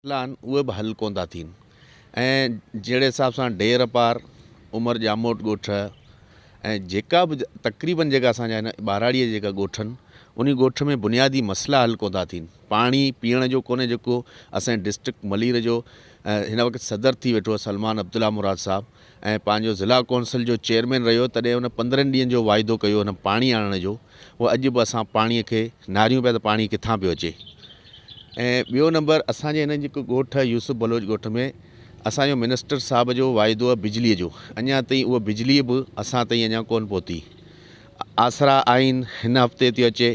مسئلا آهن اهي به حل ڪونه ٿا ٿين ۽ جهڙي حساب سان ڊير پار عمر ڄاموٽ ڳوٺ ۽ جيڪا به تقريبن جيڪا اسان جا هن ٻهراڙيء جا جيڪا ڳوٺ آهن انهي ڳوٺ ۾ بنيادي مسئلا حل ڪونه ٿا ٿين پاڻي پيئڻ جو ڪونهي جيڪو اسان جي ڊسٽرڪٽ ملير جو هن وقت صدر ٿي ويٺو آهي سلمان عبدالله مراد صاحب ۽ پنهنجو ضلع ڪونسل جو چيئرمين رهيو تڏهن ان 15 ڏينهن جو واعدو ڪيو هن پاڻي آڻڻ جو اهو اڄ به اسان پاڻي کي نهاريون پيا ته پاڻي ڪٿان پيو اچي ۽ ٻيو نمبر اسان جي هن جيڪو ڳوٺ يوسف بلوچ ڳوٺ ۾ اسان جو منسٽر صاحب جو واعدو آهي بجلي جو اڃا تائين اهو بجلي به اسان تائين اڃا ڪون پهتي آسرا آهن هن هفتي ٿي اچي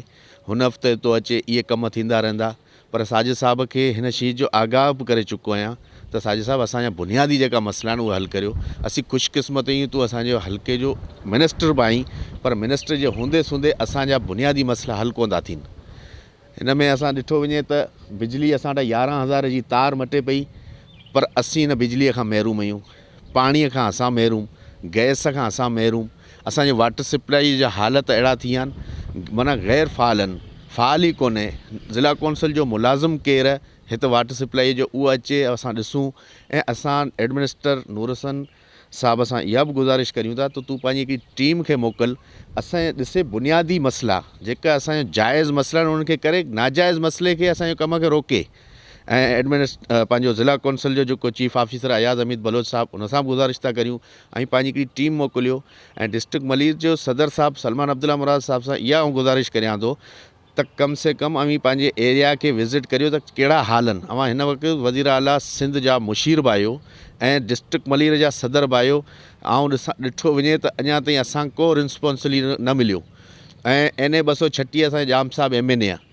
هن هفتي ٿو اچي اهي ڪم ٿيندا رهندا پر ساجد صاحب کي هن شيء جو آگاهه به ڪري چڪو آهيان ته ساجد صاحب اسان جا بنيادي جيڪا مسئلا آهن اهي حل ڪريو اسين خوش قسمت آهيون تون اسان جي حلقي جو منسٽر به آهين پر منسٽر جي هوندي سوندي اسان جا بنيادي مسئلا حل ڪونه ٿا ٿين هن ۾ اسان ڏٺو وڃي ته بجلي اسان وٽ 11 هزار جي تار مٽي پئي پر اسين هن بجلي کان محروم آهيون پاڻي کان اسان محروم، گئس کان اسان محروم، اسان جي واٽر سپلائي جا حالت اهڙا ٿي ويا آهن معنيٰ غير فعال آهن، فعال ئي ڪونهي، ضلع ڪونسل جو ملازم ڪير هت واٽر سپلائي جو اهو اچي اسان ڏسون ۽ اسان ايڊمنسٽر نور حسن صاحب سان اها به گذارش ڪريون ٿا ته تون پنهنجي هڪڙي ٽيم کي موڪل اسان جا ڏسي بنيادي مسئلا جيڪا اسان جا جائز مسئلا آهن انهن کي ڪري ناجائز مسئلي کي اسان جي ڪم کي روڪي ۽ ايڊمنس پنهنجو ضلع ڪونسل جو جيڪو چيف آفيسر اياز حميد بلوچ صاحب ان سان به گذارش ٿا ڪريون ۽ پنهنجي هڪڙي ٽيم موڪليو ۽ ڊسٽرڪٽ ملير جو صدر صاحب سلمان عبدالله مراد صاحب سان اها آئون گذارش ڪريان ٿو ته ڪم سي ڪم اوهين پنهنجي ايريا کي وزٽ ڪريو ته ڪهڙا حال آهن اوهان هن وقت وزير اعليٰ سنڌ جا مشير به آهيو ۽ ڊسٽرڪٽ ملير جا صدر به آهيو آئون ڏسان ڏٺو وڃي ته اڃا تائين اسان ڪو رسپانسلي نه مليو ۽ اين اي 236 اسان جي ڄام صاحب ايم اين اي آهي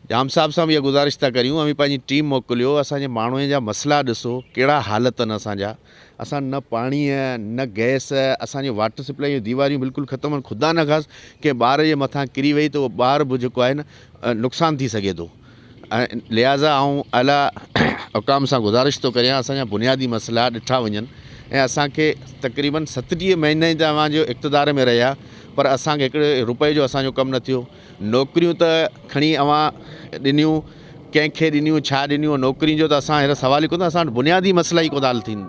ڄام صاحب سان به اها گذارش ٿا ڪريون اوهين پنهنجي ٽيم موڪليو اسان جي ماڻهن جا مسئلا ڏسو ڪهڙا حالت آهن اسان جا اسان نه پاڻي نه گئس اسان جي واٽر سپلائي جون ديواريون بلڪل ختم آهن خدا نه خاص ڪنهن ٻار جي مٿان ڪري وئي ته اهو ٻار به جيڪو آهي نه نقصان ٿي سگهي ٿو ۽ لهٰذا آئون اعليٰ حڪام سان گذارش ٿو ڪريان اسان جا بنيادي مسئلا ڏٺا وڃن ۽ اسان کي تقريبن 37 مهينا ئي توهان جو اقتدار ۾ رهيا پر اسان کي هڪڙي روپئي جو اسان جو ڪم نه ٿيو نوڪريون ته کڻي اوهان ڏنيون، ڪنهن کي ڏنيون، ڇا ڏنيون، نوڪرين جو ته اسان هينئر سوال ئي ڪونه، اسان وٽ بنيادي مسئلا ئي ڪونه ٿا حل ٿين.